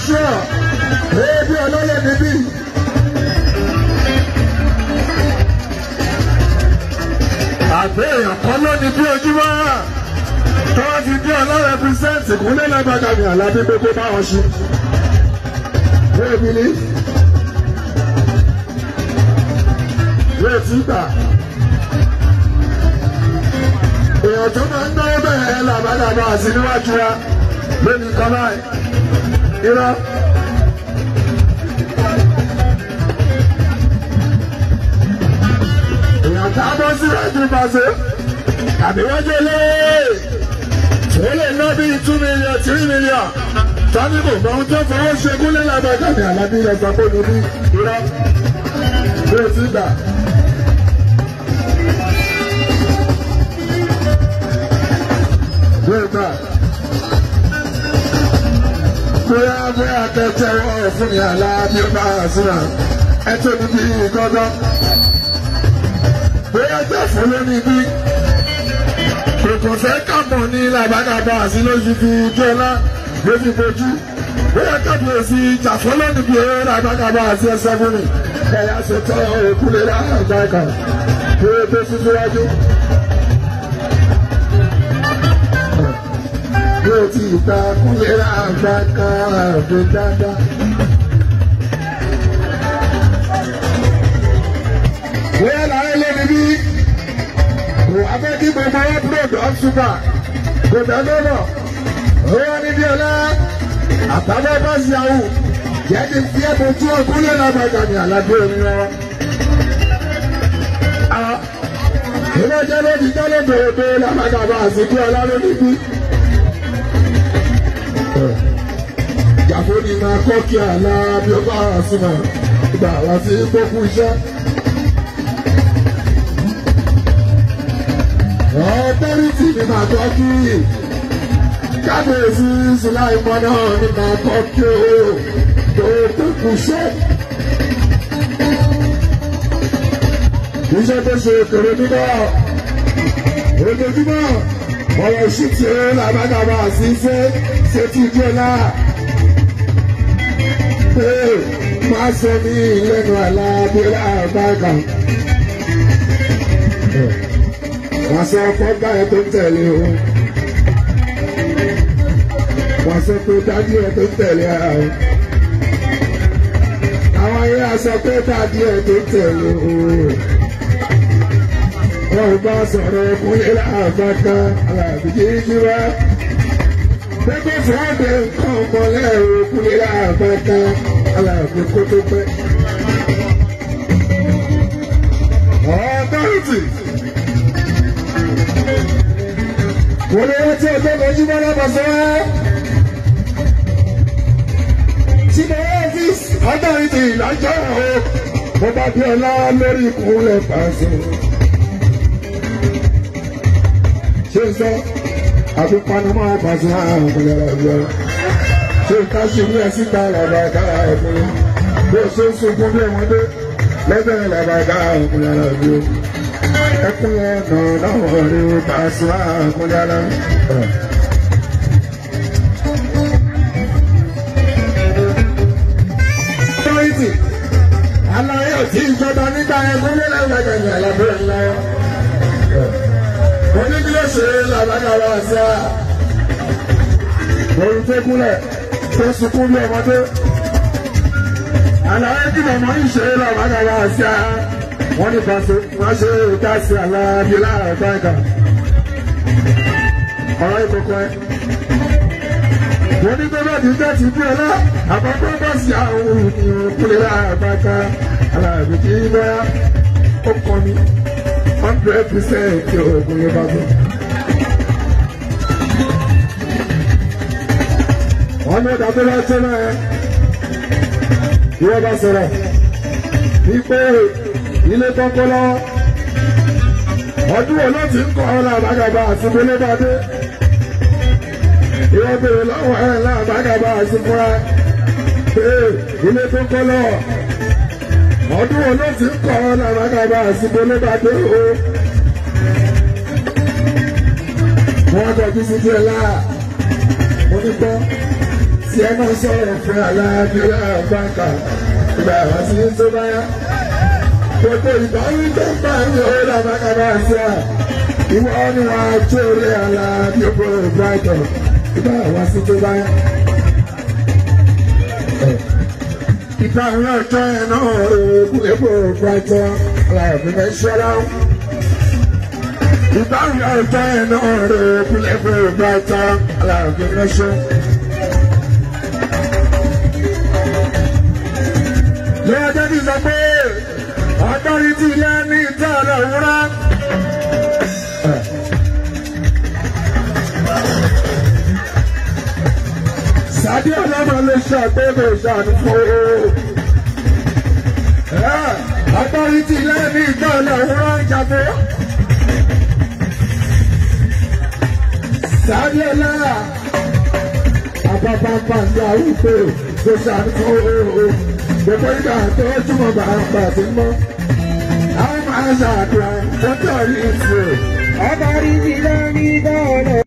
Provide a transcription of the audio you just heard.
Ṣé ebi ọlọ́lẹ̀ níbí. Àgbẹ̀ èèyàn kan ló ní bí ojúmọ́ tó wọ́n fi bí ọlá rẹpírẹsẹ̀ntì kúnlẹ̀ lágbàdà ní Àlàbí gbogbo báwọn ṣe. Wéèbìlì wéètì gbà. Èèyàn tó máa ń náwó bẹ́ẹ̀ làbàdàbà àti níwájú wa lónìí kan báyìí. Irọ́. Èèyàn tá a bọ́ síwájú pàṣẹ àbí wọ́n jẹ́ lé tó lè ná bíi 2 million 3 million tani kò mọ ohun tó fowó ṣe gúnlẹ̀ lágbàdà ní Àlàbí ilẹ̀ sọ́kò níbí. Irọ́ bí o ti gbà. Bí o gbà. Bóyá bóyá kẹtẹ wọ́n fún mi Àlàbí ó bá a síra ẹ tó níbí gọ́gọ́. Bóyá gbà fún lónìí bí kò fẹ́ kàmọ̀ ní làbàdàbà àti lójú fi jọlá ló fi bojú. Bóyá kábíyèsí jàfọ́ lónìí bí ó làbàdàbà àti ẹsẹ̀ fún mi ẹ̀yà ṣètò òkúlé láàbàkà bóyá tó sún síwájú. Yóò ti gba kúlé láàbàkà àbí dáadáa. Bóyá làárẹ̀ lónìí bí kò wá fẹ́ kí gbogbo wọn búròdù ọ̀ṣùpà kò dáná mọ̀ owó níbi ọlá àtàwọn bọ́ọ̀sì àwù jẹ́ kí n fi ẹ̀bùn tí ọkùnrin lágbàdà ní Àlàbí omi wọn. Ilé jẹ́ lóbi jẹ́ lóbi lágbàdà àsìkò ọlá lórí bí. Jàfó ni máa kọ́ kí Àlàbí ó bá àsùnmọ̀ ìgbà wá sí gbókù iṣẹ́. Ọ̀tọ́rìtì ni màá tọ́ kí kábíyèsí Sùláìmọ́ náà ni màá tọ́ kí o tó tó kù ṣẹ́. Iṣẹ́ tó ṣe kèrè nígbà ojoojúmọ́ ọ̀rọ̀ ìṣí tí ó làbàdàbà sí ṣe ṣe tí ìjọ náà pé má sọ ní lẹ́nu Àlàbí àbáka. Wọ́n sọ fọ́gá ẹ̀ tó ń tẹ̀lé o. Wọ́n sọ pé dádì ẹ̀ tó ń tẹ̀lé o. Àwọn ayé á sọ pé dádì ẹ̀ tó ń tẹ̀lé o. Wọ́n bá sọ̀rọ̀ kúnlẹ̀ láàbàkà Àlàbí jíjí wá. Pépé fúnde nǹkan mọ́lẹ̀ o kúnlẹ̀ láàbàkà Àlàbí kó tó pẹ́. Ọ̀tọ́rìtì. Mo ní wọ́n tí ọjọ́ kan jí bọ́lá bọ̀ sọ́wọ́. Tí mo wá ọ́fíìsì ọ̀tọ́rìtì lọ́jọ́ o. Mo bá bí ọlá lórí ìkúnlẹ̀ pàṣẹ. Ṣé n sọ àfi panamọ́ pàṣẹ àrùn kúnlẹ̀ ọ̀gbẹ́. Ṣé n ká ṣe ní ẹsìn ta làbà kára ẹ̀kúnlẹ̀. Bí o ṣe ń sunkún bí ọmọdé lẹ́gbẹ̀ẹ́ làbà kára ẹ̀kúnlẹ̀ ọ̀gbẹ́. Ẹkún ọ̀nà náà rí pàṣẹ àkúnlẹ̀ alá. Tọ́ìtì, aláyé ò tí ìjọba nígbà ẹkún nílẹ̀ ìgbàgbọ́ ní Àlàbí ńlá. Mo ní kí ló ṣe làbákàrà àṣà. Orin tó kúnlẹ̀ tó sunkún bí ọmọdé. Àlàyé kí mọ̀mọ́ yìí ṣe làbákàrà àṣà. Wọ́n ní pàṣẹ wọ́n ṣe ìdásí Àlàbí láàbáìkà. Ọ̀rọ̀ ìkọ̀kọ̀ ẹ̀. Mo ní tó bá ti jẹ́ ti bí ọlá àkọ́kọ́ bá sí àwọn ènìyàn kúlẹ̀ láàbáìkà Àlàbí kì í bá ó kọ́ mi 100% oògùn ló bá gbọ́. Wọ́n ní ọ̀dà tó bá tó náà ẹ́ ìwọ́n bá sọ̀rọ̀ wípé ilé kọ́kọ́ lọ́wọ́ ọdún wo ló ti ń kọ́ làbàgàbà àti gbólóbadé ìwọ́n bèrè lọ́wọ́ ẹ̀ làbàgàbà àti fúnra pé ilé kọ́kọ́ lọ́wọ́ ọdún wo ló ti ń kọ́ làbàgàbà àti gbólóbadé o. Wọ́n kọjú sí díẹ̀ láà mo ní gbọ́ Tí ẹ náà sọ̀rọ̀ fún aláàbíyá báńkà ìgbà wá sí tó bá yá. Gbogbo ìbáwí tó ń bá mi ò lábàkà bá sí à. Ìwọ ni wàá tó rí aláàbí ògbó Brighton ìgbà wá sí tó bá yá. Ìgbà àwọn ọjọ́ ẹ̀ náà òògùn èbó Brighton aláàbí mẹ́ṣọ́lá. Ìgbà àwọn ọjọ́ ẹ̀ náà òògùn èbó Brighton aláàbí mẹ́ṣọ́lá. Lọ́jọ́ ti sọ pé ọ̀tọ́rìtì lẹ́ni ìtọ́ ọlọ́wúrá. Sàdí ọlọ́mọ ló ṣàgbégbè ṣàánú fún o. Ọ̀tọ́rìtì lẹ́ni ìtọ́ ọlọ́wúrá ń jàpọ̀. Sàdí ọlọ́wà àpapàpà ní àrùkò ló ṣàánú fún o. Gbogbo ìgbà tó túmọ̀ bá ń pa sí mọ́. Àwọn máa ń ṣàdúrà lọ́tọ̀ rí ìfò. Ọba rí ti lọ ní bọ́ọ̀lù.